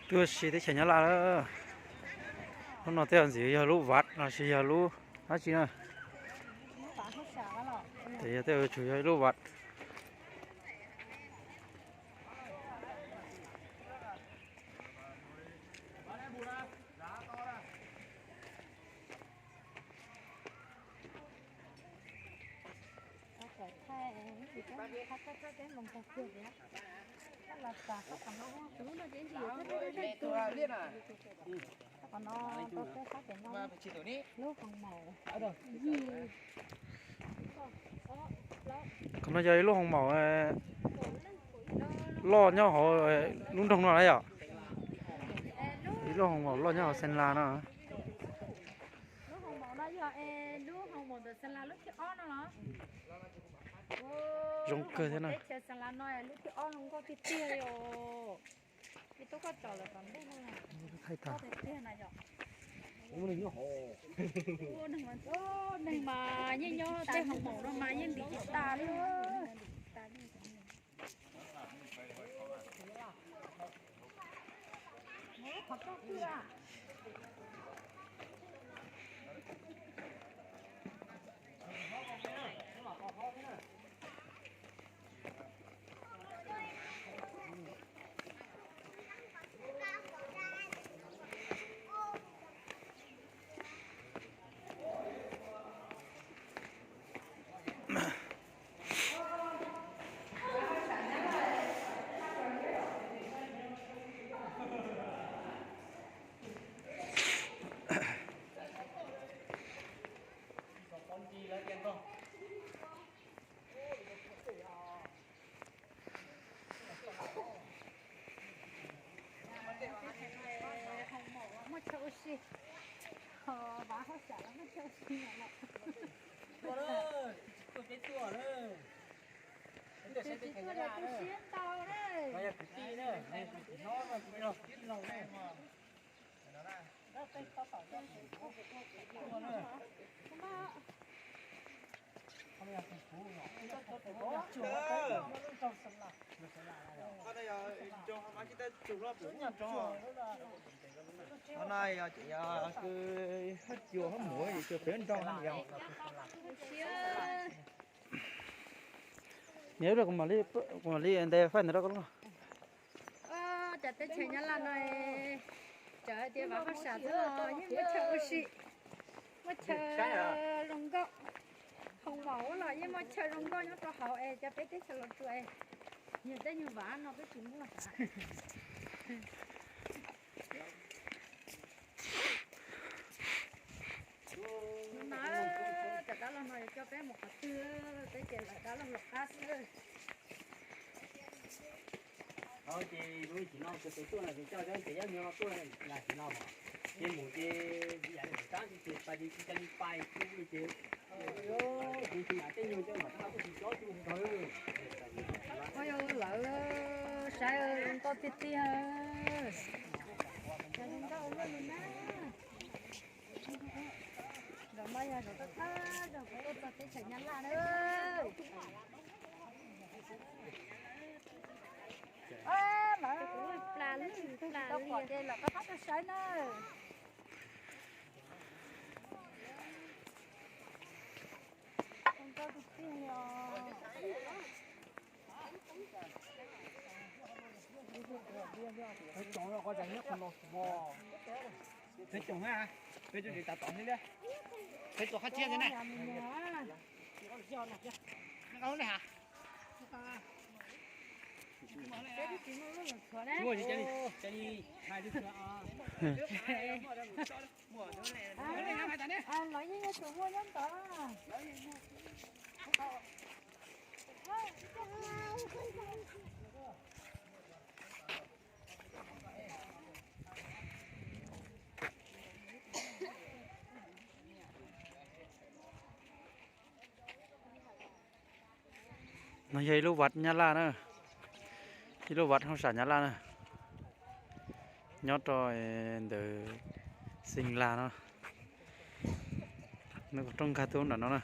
Tuaj si teb chaws Nyab Laj lawm. Lub no tej zaum ntxiv yog lub vaj los sis yog lub dab tsi na. Ces yog tej zaum tsuas yog ib lub vaj. Qhov no yog ib lub hoo maum loj nyob hauv lub nroog no na yom. Ib lub hoo maum loj nyob hauv Xeeb Las no. Lub hoo maum no yog lub hoo maum ntawm Xeeb Las lub thib ob no los? Zoo kawg thiab na. Teb chaws Xeeb Las no lub thib ob zoo nkauj tiag tiag li os. Ib tug koj tsom lawm tom ntej no. Thaij tag. Neeg mas yeej nyob tej hoo maum no mas yeej ntim tsis tas li. Muaj chaw ua si, vav hauj sam los muaj chaw ua si no. Tus tsis tuaj los tu siab ntau na. Qhov no yog ces yog kws hab cua hab muv ces cua pem nrog yog. Niam, kuv mam li ntes faij ntawd rau koj. Cov teb chaws Nyab Laj no, txawm hais tias vav hauj sam xwb los yeej muaj chaw ua si, muaj chaw zoo nkauj. Hoo maum los yeej muaj chaw zoo nkauj nyob rau hauv es cov peb teb chaws Los Tsuas es nyuag teb nyuag vav no twb tsis muaj. Hnub no cov dab laug no yuav coj peb mus qhov twg, peb ces lawv dab laug los qab xwb. Ces lub sim no tus tus tuaj no ces coj cov tes yab nyuag no tuaj nram sim no, ces mus ces yam li tab sis ces pais ces tsis cia li pais tu li ces, ces tsis mam tej nyuag coj mam tab kuj tsis cob tu ntawd. Lawv saib zoo nkauj tiag tiag. Zoo nkauj ua luaj li na. Zaum no yog zaum thawj thawj zaum kuv tuaj txog teb chaws Nyab Laj na. Lawv tsis tau pom ces lawv rov qab tuaj saib na. Zoo nkauj tiag tiag li os. Peb tsoom na, peb tsoom tas tom xwb, peb tsoom qab tsiab xwb na. Muaj li, cia li hais li. Lawv yeej yuav tsum muaj nyob ntawd. No yog ib lub vaj Nyab Laj na, ib lub vaj hauj sam Nyab Laj na, nyob rau ntawm Xeeb Las no. Nws kuj rooj nkag tuaj nram no na.